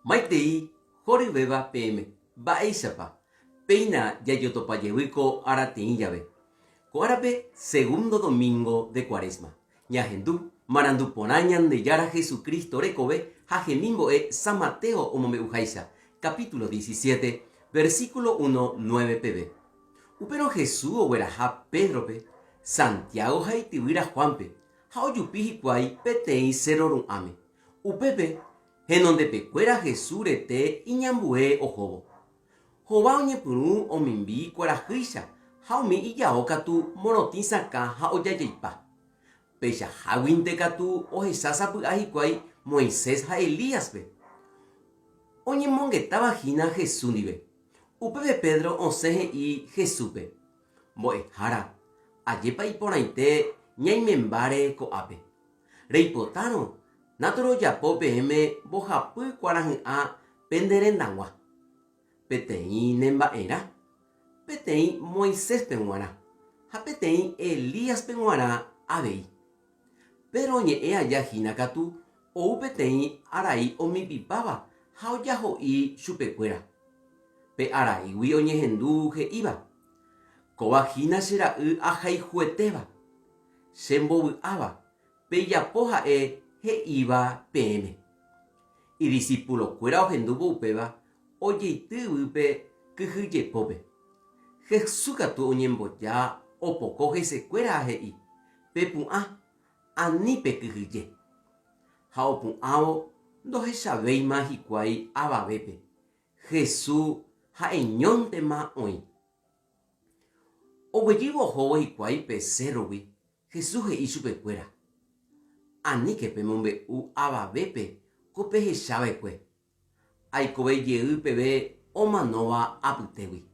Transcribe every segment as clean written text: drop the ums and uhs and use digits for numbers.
Maitei horyvéva peẽme, mba'éichapa péina jajotopa jevy ko arateĩ jave. Ko árape segundo domingo de Cuaresma, ñahendu marandu porã Ñandejára Jesucristo rekove ha hemimbo'e San Mateo omombe'uháicha, capítulo 17, versículo 1, 9 peve. Upérõ Jesús ogueraha Pédrope, Santiago ha ityvýra Juánpe, ha ojupi hikuái peteĩ sérro ru'ãme. Upépe henondepekuéra Jesús rete iñambue ohóvo. Hova oñepyrũ omimbi kuarahýicha ha umi ijao katu morotĩ sakã ha ojajaipa. Peichaháguinte katu ohecha sapy'a hikuái Moisés ha Elíaspe, oñemongetáva hína Jesús ndive. Upépe Pedro osẽ he'i Jesúspe, Mbo'ehára, ajépa iporãite ñaimembáre ko'ápe. Reipotárõ, natorojapo peẽme mbohapy kuarahy'ã pende rendag̃ua, peteĩ nemba'erã, peteĩ Moiséspe g̃uarã ha peteĩ Elíaspe g̃uarã avei. Péro oñe'ẽ aja hína katu ou peteĩ arai omipipáva ha ojaho'i chupekuéra. Pe araígui oñehendu he'íva, Kóva hína che ra'y ahayhuetéva, che mbovy'áva, pejapo ha'e he'íva peẽme. Idisipulokuéra ohendúvo upéva ojeity yvýpe kyhyjepópe. Jesús katu oñemboja opoko hesekuéra ha he'i, Pepu'ã, ani pekyhyje. Ha opu'ãvo ndohechavéima hikuái avavépe, Jesús ha'eñóntema oĩ. Oguejývo ohóvo hikuái pe sérrogui, Jesús he'i chupekuéra, Aníke pemombe'u avavépe ko pehecha va'ekue, aikove jey peve omanóva apytégui.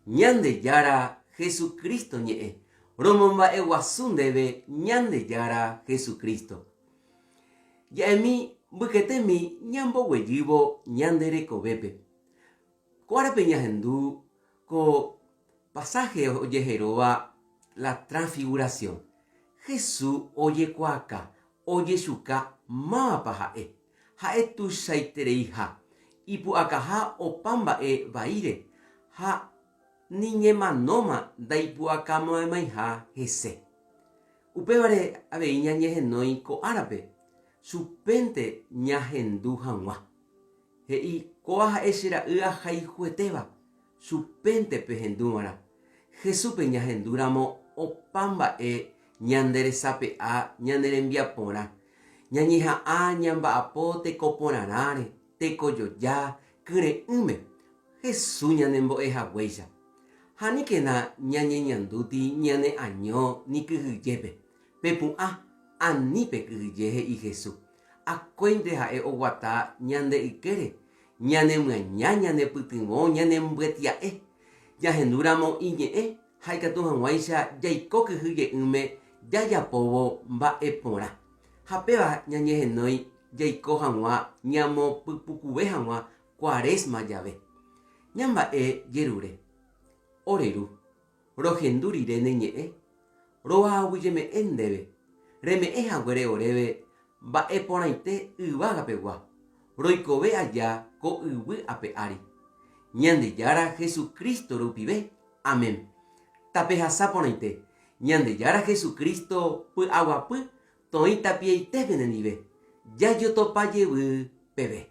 Ñandejára Jesucristo ñe'ẽ, romomba'eguasu ndéve Ñandejára Jesucristo. Ja'emi mbykyetemi ñamboguejývo ñande rekovépe. Ko árape ñahendu ko pasaje ojeheróva la transfiguración. Jesús ojekuaaka, ojechuka mávapa ha'e. Ha'e tuichaitereiha, ipu'akaha opa mba'e vaíre ha ni ñemanóma ndaipu'akamo'ãimaiha hese. Upévare avei ñañehenói ko árape chupénte ñahendu hag̃ua. He'i, Kóva ha'e che ra'y ahayhuetéva, chupénte pehendúva'erã. Jesúspe ñahendúramo opa mba'e ñande resape'a ñane rembiaporã, ñañeha'ã ñamba'apo tekoporãrãre, tekojoja, kyre'ỹme, Jesús ñanembo'e haguéicha. Ha aníkena ñañeñandúti ñane año ni kyhyjépe. Pepu'ã, ani pekyhyje, he'i Jesús. Akóinte ha'e oguata ñande ykére, ñanemyaña, ñanepytyvõ, ñanembyetia'e. Jahendúramo iñe'ẽ ha ikatu hag̃uáicha jaiko kyhyje'ỹme jajapóvo mba'e porã. Ha péva ñañehenói jaiko hag̃ua ñamopypukuve hag̃ua Cuaresma jave. Ñamba'e jerure. Ore Ru, rohendu rire ne ñe'ẽ, roaaguyjeme'ẽ ndéve, reme'ẽ haguére oréve mba'e porãite yvága pegua, roikove aja ko yvy ape ári. Ñandejára Jesucristo rupive. Amén. Tapehasa porãite, Ñandejára Jesucristo py'aguapy toĩ tapiaite penendive, jajotopa jevy peve.